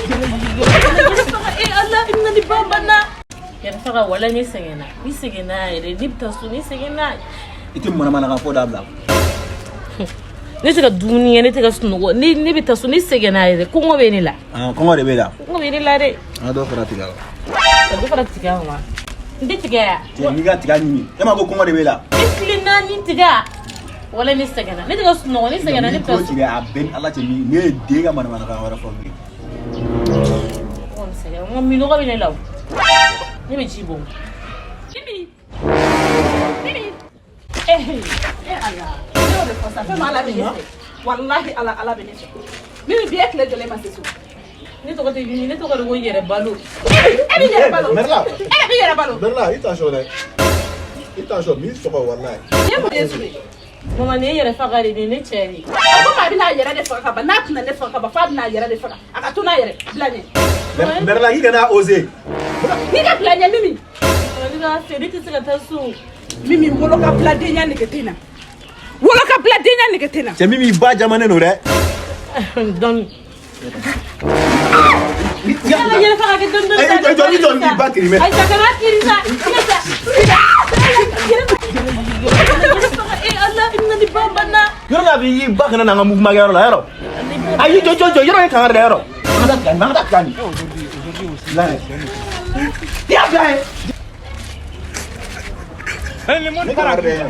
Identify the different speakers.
Speaker 1: Yɛrɛ faga, e Ala, i bɛna ne ba banna. Yɛrɛ faga, wala ne sɛgɛnna. Ne sɛgɛnna yɛrɛ, ne bɛ taa so, ne sɛgɛnna.
Speaker 2: I tɛ manamanakan fɔ dabila.
Speaker 1: Ne tɛ ka dumuni kɛ, ne tɛ ka sunɔgɔ. Ne bɛ taa so, ne sɛgɛnna yɛrɛ. Kɔngɔ bɛ ne la.
Speaker 2: Kɔngɔ de b'e la.
Speaker 1: Kɔngɔ bɛ ne la dɛ.
Speaker 2: An ka dɔ fara tiga kan.
Speaker 1: Ka dɔ fara tiga kan wa? N tɛ tiga ya.
Speaker 2: Cɛ, n'i ka tiga ɲimi, e ma ko kɔngɔ de b'e la.
Speaker 1: Ne tile 4 tiga. Wala ne sɛgɛnna. Ne tɛ ka sunɔgɔ, ne sɛgɛnna, ne bɛ taa so.
Speaker 2: Tigɛ a bɛɛ ni Ala cɛ, min ne ye den ka manamanakan wɛrɛ fɔ bilen.
Speaker 1: Kɔngɔ bɛ sɛgɛn. N ko minɔgɔ bɛ ne la o. Ne bɛ ji bɔ. Mimi. Mimi.
Speaker 3: Eh Ala, ne y'o de fɔ sa, fɛn min Ala bɛ ne fɛ. Walahi Ala, Ala bɛ ne fɛ. Mimi, bi e tile jɔlen ma se so.
Speaker 1: Ne tɔgɔ tɛ Mimi, ne tɔgɔ de ko yɛrɛ balo.
Speaker 3: E b'i yɛrɛ balo.
Speaker 4: Merla.
Speaker 3: E de b'i yɛrɛ balo.
Speaker 4: Merla, i t'en sɔrɔ dɛ. I t'en sɔrɔ min tɔgɔ walayi.
Speaker 3: Nin ye mun ye su ye?
Speaker 1: Mama, nin ye yɛrɛ faga de ye, nin ye ne cɛ de ye.
Speaker 3: A ko a bɛna a yɛrɛ de faga ka ban, n'a tɛna ne faga ka ban, f'a bɛna a yɛrɛ de faga. A ka to n'a yɛrɛ bila ɲɛ.
Speaker 2: Merla, i kana oser.
Speaker 3: N'i ka bila ɲɛ, Mimi.
Speaker 1: Ne b'a fɛ, ne tɛ se ka taa so.
Speaker 3: Mimi, wolo ka bila denya nege tɛ n na. Wolo ka bila denya nege tɛ n na.
Speaker 2: Cɛ, min b'i ba jamanen don dɛ.
Speaker 1: Donc. Yala yɛrɛ faga kɛ dɔɔni dɔɔni.
Speaker 2: Eh, i jɔ, i jɔ, i ba kirimɛ.
Speaker 1: Ayi, sa kana kiri sa. Tigɛ sa. Yɛrɛ faga, e Ala, i bɛna ne ba banna.
Speaker 2: Yɔrɔ la b'i ba kana na an ka mouvement kɛyɔrɔ la yɔrɔ. Ayi, jɔ jɔ jɔ, yɔrɔ ye kangari da yɔrɔ. An ka taa tiga nin, an ka taa tiga nin. I y'a bila ye. Ne kangari da yɔrɔ.